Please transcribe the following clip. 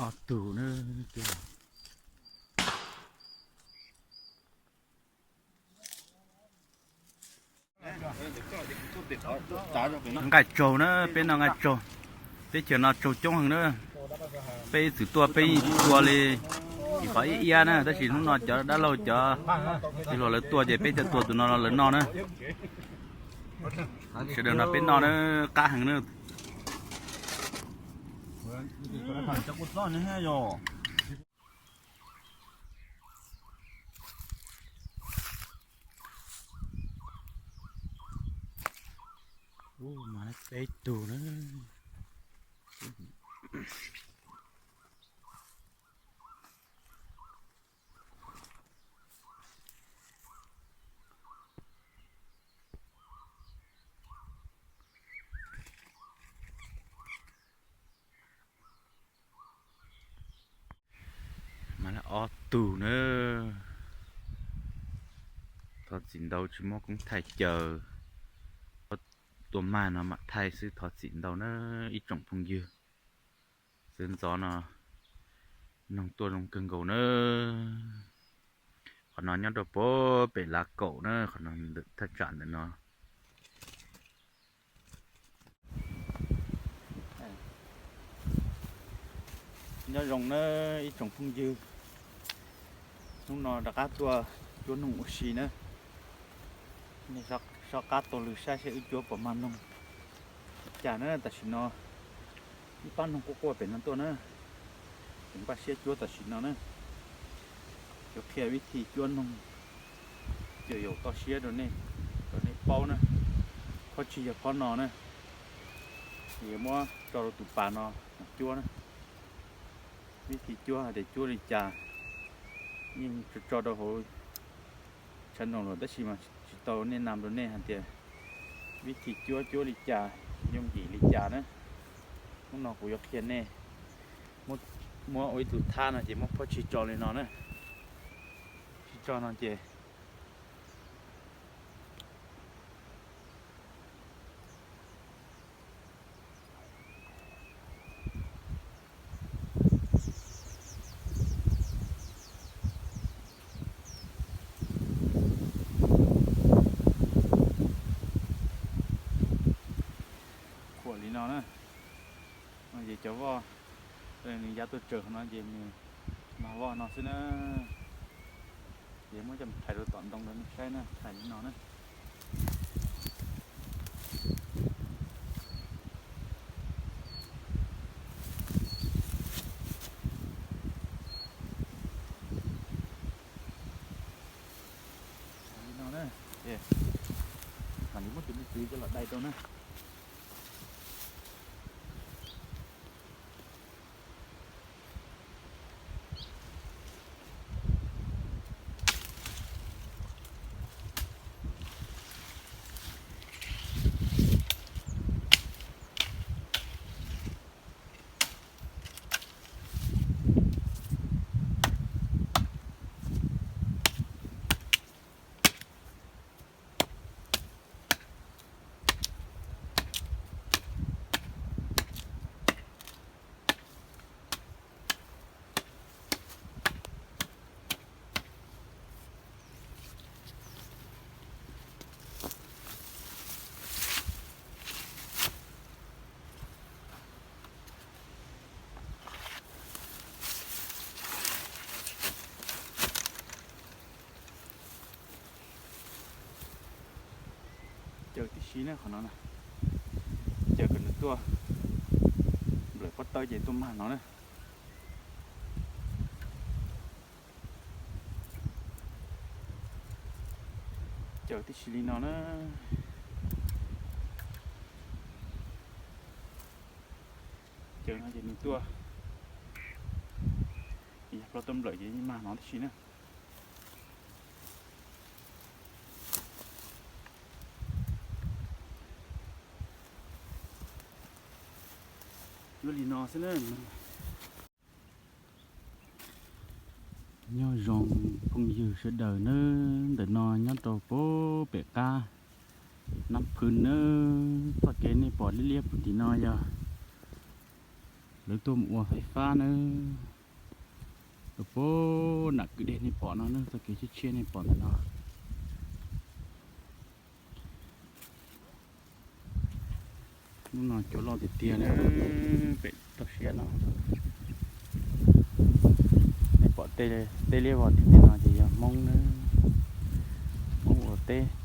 Ob tug na. Nqaij tsaug na, peb noj nqaij tsaug. Teb chaws no tsaug coob heev na. Peb ib txwm tuaj peb yeej tua li, tsis qhov ib iab na, tab sis hnub no cov dab laug cov tij laug lawv tuaj ces peb thiaj tua tus no los lawv noj na. Sawv daws no peb noj na, qab heev na. Ub, mas peb tug na. Mas ob tug na. Thov txim ntau tsis muaj koob thaij caws. Tua mag no mam thaij xwb, thov txim ntau na ib tsoom phooj ywg. Txwv ntxov no noog tuaj zoo kawg nkaus na. Qhov no nyob rau puag pem Lav Kaum na, qhov no thaj tsam ntawm no. Nyob zoo na ib tsoom phooj ywg, hnub no rov qab tuaj cuab noog ua si na. Nej soj qab taug lw saib seb wb cuab puas mag noog li cas na. Tam sim no ib pab noog quaj quaj pem no tuaj na, ces npaj siab cuab tam sim no na. Yuav qhia vib thi cuab noog, caws yaum toj siab rau nej, rau nej paub na. Phab tsis yog phab no na, yuav muab tso rau tus pas no mus cuab na. Vib thi cuab hais tias cuab li cas yeej tso tso rau hauv channel lawm tab sis mas tsis tau nej nam rau nej hais tias vib thi cuab cuab li cas, yooj yim li cas na. Hnub no kuv yuav qhia nej, muab ua ib tug thab no ces muab phab tsis tso li no na. Tsis tso no ces khuam li no na. No ces cov voj, nws ya tuaj tsawv no ces nws mag voj no xwb na. Ces muab coj mus thais rau tom ntoo rau nej saib na, thais li no na. Li no na, mam li muab tus me txwv coj los dai rau na. Caws tib si na qhov no na, caws kom nws tuaj nplawm pob tawb ces tuaj mag no na. Caws tib si li no na. Caws no ces nws tuaj, yog plab tuaj nplawm ces mag no tib si na. Cuab li no xwb na. Nyob zoo phooj ywg sawv daws nawb, ntawm no nyob rau puag pem qab Nab Phwj nawb. Txoj kev nej pom liab liab puag tim no yog Lawv tuaj mus ua fais fab nawb. Rau puag nram kwj deg nej pom no nawb, txoj kev tshiab tshiab nej pom ntawm no. Hnub no cua loj tiag tiag nawb, pem toj siab no. Nej pom tej liab vog tim tej no ces yog Hmoob nawb. Hmoob ua teb